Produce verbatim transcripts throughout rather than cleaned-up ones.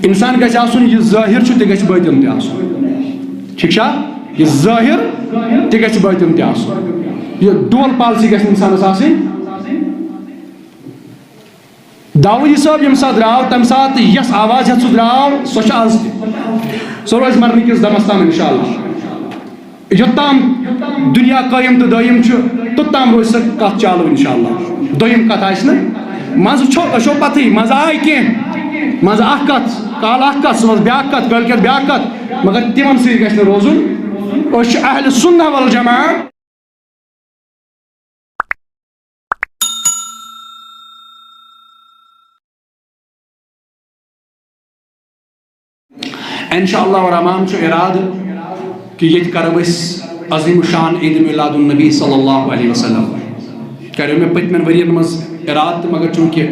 انسان گژھِ آسُن، یہِ ظٲہِر چھُ، تہِ گژھِ بٲطِن تہِ آسُن۔ ٹھیٖک چھا؟ یہِ ظٲہِر تہِ گژھِ بٲطِن تہِ آسُن۔ یہِ dual policy گژھِ نہٕ انسانس آسٕنۍ۔ داوودی صٲب ییٚمہِ ساتہٕ درٛاو، تَمہِ ساتہٕ یۄس آواز ہٮ۪تھ سُہ درٛاو، سۄ چھِ آز تہِ۔ سۄ روزِ مرنہٕ کِس دمس تام، انشاءاللہ۔ یوٚتام دُنیا قٲیِم تہٕ دٲیِم چھُ، توٚتام روزِ سۄ کَتھ چالوٗ، انشاءاللہ۔ دوٚیِم کَتھ آسہِ نہٕ، منٛزٕ چھو، تۄہہِ چھو پَتہٕے، منٛزٕ آے کینٛہہ، منٛزٕ اَکھ کَتھ، کالہٕ اَکھ کَتھ، صُبحَس بیٛاکھ کَتھ، کٲلۍکٮ۪تھ بیٛاکھ کَتھ، مگر تِمَن سۭتۍ گژھِ نہٕ روزُن۔ أسۍ چھِ اہلِ سُنہ والجماعہ۔ انشاءاللہ الرحمن چھُ ارادٕ کہِ ییٚتہِ کرو أسۍ عظیم الشان عید میلاد النبی صلی اللہ علیہ وسلم۔ کریو مےٚ پٔتمٮ۪ن ؤرین منٛز ارادٕ تہٕ، مگر چوٗنٛکہِ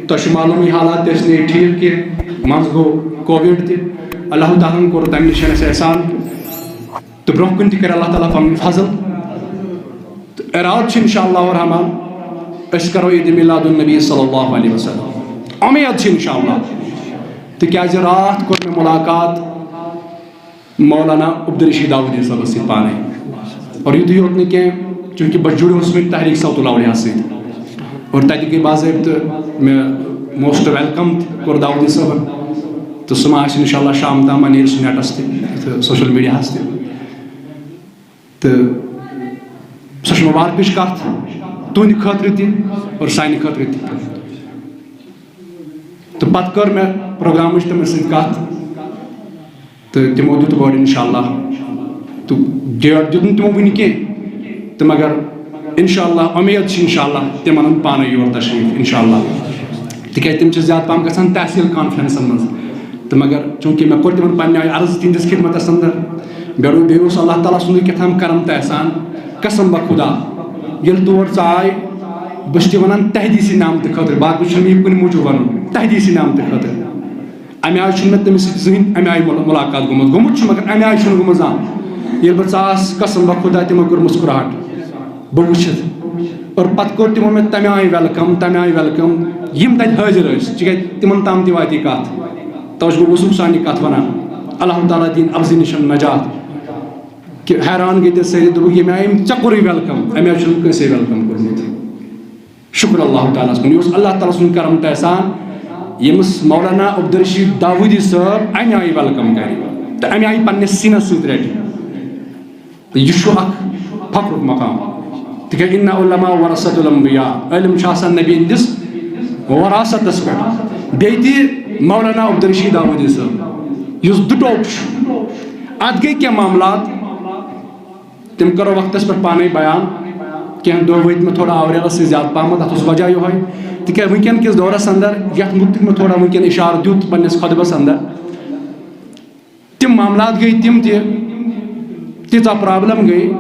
تۄہہِ چھُ معلومٕے حالات تہِ ٲسۍ نہٕ ییٚتہِ ٹھیٖک کینٛہہ، منٛزٕ گوٚو کووِڈ تہِ، اللہ تعالیٰ ہن کوٚر تمہِ نِش اَسہِ احسان۔ تہٕ برونٛہہ کُن تہِ کرِ اللہ تعالیٰ پنُن فضل۔ تہٕ ارادٕ چھُ انشاءاللہ الرحمن أسۍ کرو عید میلاد النبی صلی اللہ علیہ وسلم۔ اُمید چھِ انشاءاللہ، تِکیازِ راتھ کوٚر مےٚ ملاقات مولانا عبدالرشید داوودی صٲبس سۭتۍ پانے۔ اور یُتُے یوت نہٕ کینٛہہ، چوٗنٛکہِ بہٕ جُڑیوس وۄنۍ تحریک صوت الاولیاء سۭتۍ، اور تتہِ گٔے باضٲبطہٕ مےٚ most welcome تہِ کوٚر داوودی صٲبن۔ تہٕ سُہ ما آسہِ انشاءاللہ شام تام ما نیرِ سُہ نیٹس تہِ تہٕ سوشل میڈیاہس تہِ۔ تہٕ سۄ چھِ مبارکٕچ کتھ تُہنٛدِ خٲطرٕ تہِ اور سانہِ خٲطرٕ تہِ۔ تہٕ پتہٕ کٔر مےٚ پروگرامٕچ تِمن سۭتۍ کتھ، تہٕ تِمو دیُت word انشاءاللہ۔ تہٕ date دیُت نہٕ تِمو وُنہِ کینٛہہ، تہٕ مگر انشاءاللہ اُمید چھِ انشاءاللہ تِم انن پانے یور تشریف انشاءاللہ، تِکیازِ تِم چھِ زیادٕ پہم گژھان تحصیل کانفرنسن منٛز۔ تہٕ مگر چوٗنٛکہِ مےٚ کوٚر تِمن پننہِ آیہِ عرض تِہنٛدِس خدمتس اندر، بیٚیہِ بیٚیہِ اوس اللہ تعالیٰ سُنٛدُے کیٛاہ تام کرم تہٕ احسان۔ قسم بہ خدا، ییٚلہِ تور ژٕ آے، بہٕ چھُس تہِ ونان تحدیثی نعمتہٕ خٲطرٕ، باقٕے چھُنہٕ مےٚ یہِ کُنہِ موٗجوٗب ونُن، تحدیثی نعمتہٕ خٲطرٕ۔ امہِ آیہِ چھُنہٕ مےٚ تٔمِس سۭتۍ زٕہٕنۍ امہِ آیہِ مُلا-، مُلاقات گوٚمُت، گوٚمُت چھُ مگر امہِ آیہِ چھُنہٕ گوٚمُت زانٛہہ۔ ییٚلہِ بہٕ ژاس، قسم بہ خدا، تِمو کٔر مسکراہٹ بہٕ وٕچھِتھ۔ اور پتہٕ کوٚر تِمو مےٚ تمہِ آیہِ welcome، تمہِ آیہِ welcome، یِم تتہِ حٲضِر ٲسۍ، تِکیازِ تِمن تام تہِ واتی کتھ۔ توجہ گوٚو، اوسُم سانہِ کتھ ونان، اللہ تعالیٰ دِیِن افضی نِشن نجات۔ کہِ حیران گٔے تیٚلہِ سٲری، دوٚپُکھ، ییٚمہِ آیہِ أمۍ ژےٚ کوٚرُے welcome، امہِ آیہِ چھُنہٕ کٲنٛسے welcome کوٚرمُت۔ شُکر اللہ تعالیٰ ہس کُن، یہِ اوس اللہ تعالیٰ سُنٛد کرم تہٕ احسان، ییٚمِس مولانا عبدالرشید داوودی صٲب امہِ آیہِ welcome کرِ تہٕ امہِ آیہِ پننِس سیٖنس سۭتۍ رٹہِ۔ تہٕ یہِ چھُ اکھ فخرُک مقام، تِکیازِ ان علماء ورثۃ الانبیاء، عٲلِم چھِ آسان نبی ہٕنٛدِس وراثتس پٮ۪ٹھ۔ بیٚیہِ تہِ مولانا عبدالرشید داوودی صٲب، یُس دُٹوک چھُ، اتھ گٔے کینٛہہ معاملات، تِم کرو وقتس پٮ۪ٹھ پانے بیان۔ کینٛہہ دۄہ وٲتۍ مےٚ تھوڑا آوریرس سۭتۍ زیادٕ پہمتھ، اتھ اوس وجہ یِہوے، تِکیازِ وٕنکیٚن کِس دورس اندر، یتھ مُتعلق مےٚ تھوڑا وٕنکیٚن اشارٕ دیُت پننِس خطبس اندر، تِم معاملات گٔے تِم تہِ، تیٖژاہ problem گٔے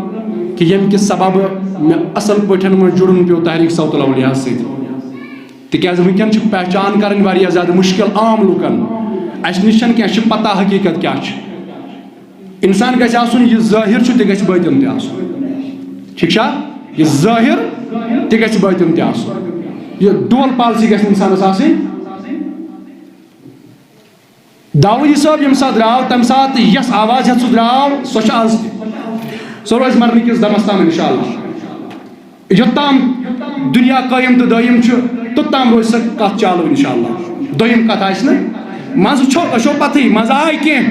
کہِ ییٚمہِ کہِ سببہٕ مےٚ اصل پٲٹھۍ وۄنۍ جُڑُن پیوٚو تحریک صوت الاولیاء سۭتۍ۔ تِکیازِ وٕنکیٚن چھِ پہچان کرٕنۍ واریاہ زیادٕ مُشکل عام لُکن۔ اسہِ نِش چھنہٕ کینٛہہ، اسہِ چھِ پتہ حقیقت کیٛاہ چھِ۔ انسان گژھِ آسُن، یہِ ظٲہِر چھُ، تہِ گژھِ بٲطِن تہِ آسُن۔ ٹھیٖک چھا؟ یہِ ظٲہِر تہِ گژھِ بٲطِن تہِ آسُن۔ یہِ dual policy گژھِ انسانس آسٕنۍ۔ داوودی صٲب ییٚمہِ ساتہٕ درٛاو، تَمہِ ساتہٕ یۄس آواز ہٮ۪تھ سُہ درٛاو، سۄ چھِ آز تہِ۔ سۄ روزِ مرنہٕ کِس دمس تام، انشاءاللہ۔ یوٚتام دُنیا قٲیِم تہٕ دٲیِم چھُ، توٚتام روزِ سۄ کَتھ چالوٗ، انشاءاللہ۔ دوٚیِم کَتھ آسہِ نہٕ، منٛزٕ چھو، تۄہہِ چھو پَتہٕے، منٛزٕ آے کینٛہہ،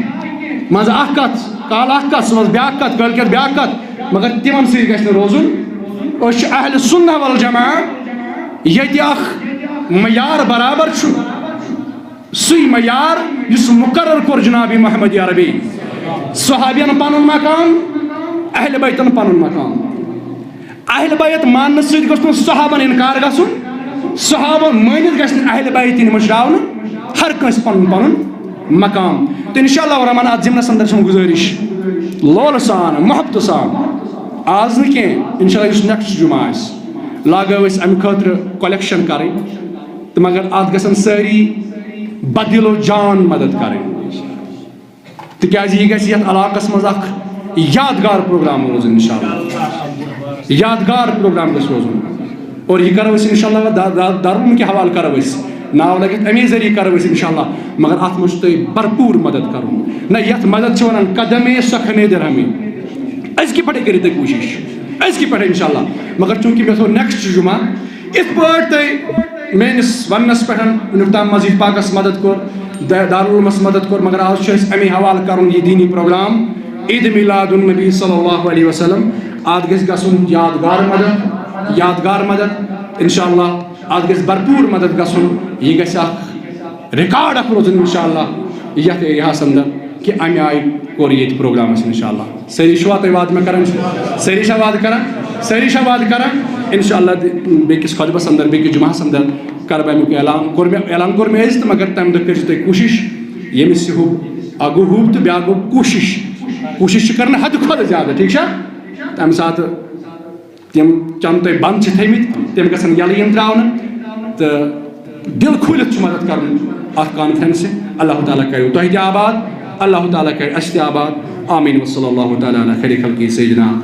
منٛزٕ اَکھ کَتھ، کالہٕ اَکھ کَتھ، صُبحَس بیٛاکھ کَتھ، کٲلۍکٮ۪تھ بیٛاکھ کَتھ، مگر تِمَن سۭتۍ گژھِ نہٕ روزُن۔ أسۍ چھِ اہلِ سُنہ والجماعہ، ییٚتہِ اَکھ معیار برابر چھُ۔ سُے معیار یُس مُقرر کوٚر جناب محمد عربی۔ صحابین پنُن مقام، اہل بیتن پنُن مقام۔ اہل بیت ماننہٕ سۭتۍ گوٚژھ نہٕ صحابن انکار گژھُن، صحابن مٲنِتھ گژھِ نہٕ اہل بیت یِنۍ مٔشراونہٕ، ہر کٲنٛسہِ پنُن پنُن مقام۔ تہٕ انشاءاللہ الرحمن اتھ ضمنس اندر چھم گزٲرِش لولہٕ سان، محبتہٕ سان، آز نہٕ کینٛہہ، انشاءاللہ یُس next جمعہ آسہِ، لاگو أسۍ امہِ خٲطرٕ collection کرٕنۍ۔ تہٕ مگر اتھ گژھن سٲری بدل و جان مدد کرٕنۍ، تِکیازِ یہِ گژھِ یتھ علاقس منٛز اکھ یادگار پروگرام روزُن انشاءاللہ، یادگار پروگرام گژھِ روزُن۔ اور یہِ کرو أسۍ انشاءاللہ دا-، دا-، دارالعلوم کہِ حوالہٕ کرو أسۍ۔ ناو لگہِ اَتھ، اَمے ذٔریعہٕ کرو أسۍ انشاءاللہ۔ مگر اَتھ منٛز چھُ تۄہہِ بھرپوٗر مدد کرُن۔ نہ، یَتھ مدد چھِ وَنان قدمے سخنے درہمی۔ أزکہِ پٮ۪ٹھٕے کٔرِو تُہۍ کوٗشِش، أزکہِ پٮ۪ٹھٕے انشاءاللہ۔ مگر چوٗنٛکہِ مےٚ تھوٚو نیکسٹ جمعہ، یِتھ پٲٹھۍ تۄہہِ میٲنِس وننس پٮ۪ٹھ وٕنیُک تام مسجد پاکس مدد کوٚر، دا-، دارالعلومس مدد کوٚر، مگر آز چھُ اَسہِ اَمے حوالہٕ کرُن یہِ دیٖنی پروگرام عید میلاد النبی صلی اللہ علیہ وسلم۔ اَتھ گژھِ گژھُن یادگار مدد، یادگار مدد۔ انشاءاللہ اَتھ گژھِ بھرپوٗر مدد گژھُن۔ یہِ گژھِ اکھ ریکارڈ اکھ روزُن انشاءاللہ یتھ ایریاہس اندر، کہِ امہِ آیہِ کوٚر ییٚتہِ پروگرام اَسہِ انشاءاللہ۔ سٲری چھِوا تُہۍ وعدٕ مےٚ کران؟ سٲری چھا وعدٕ کران؟ سٲری چھا وعدٕ کران؟ انشاءاللہ دِ-، بیٚکِس خطبس اندر، بیٚکِس جمعہس اندر کرٕ بہٕ امیُک اعلان۔ کوٚر مےٚ، اعلان کوٚر مےٚ أزۍ تہِ، مگر تمہِ دۄہ کٔرزِ تُہۍ کوٗشِش، ییٚمِس یہِ ہُہ، اکھ گوٚو ہُہ تہٕ بیٛاکھ گوٚو کوٗشِش۔ کوٗشِش چھِ کرٕنۍ حدٕ کھۄتہٕ زیادٕ، ٹھیٖک چھا؟ تمہِ ساتہٕ تِم چم تۄہہِ بنٛد چھِ تھٲومٕتۍ، تِم گژھن یَلہٕ یِن ترٛاونہٕ۔ تہٕ دِل کھوٗلِتھ چھُ مدد کرُن اَتھ کانفرنسہِ۔ اللہ تعالیٰ کَرِو تۄہہِ تہِ آباد، اللہ تعالیٰ کَرِ اَسہِ تہِ آباد۔ آمین۔ وصلی اللہ تعالیٰ علی خیر خلقی سیدنا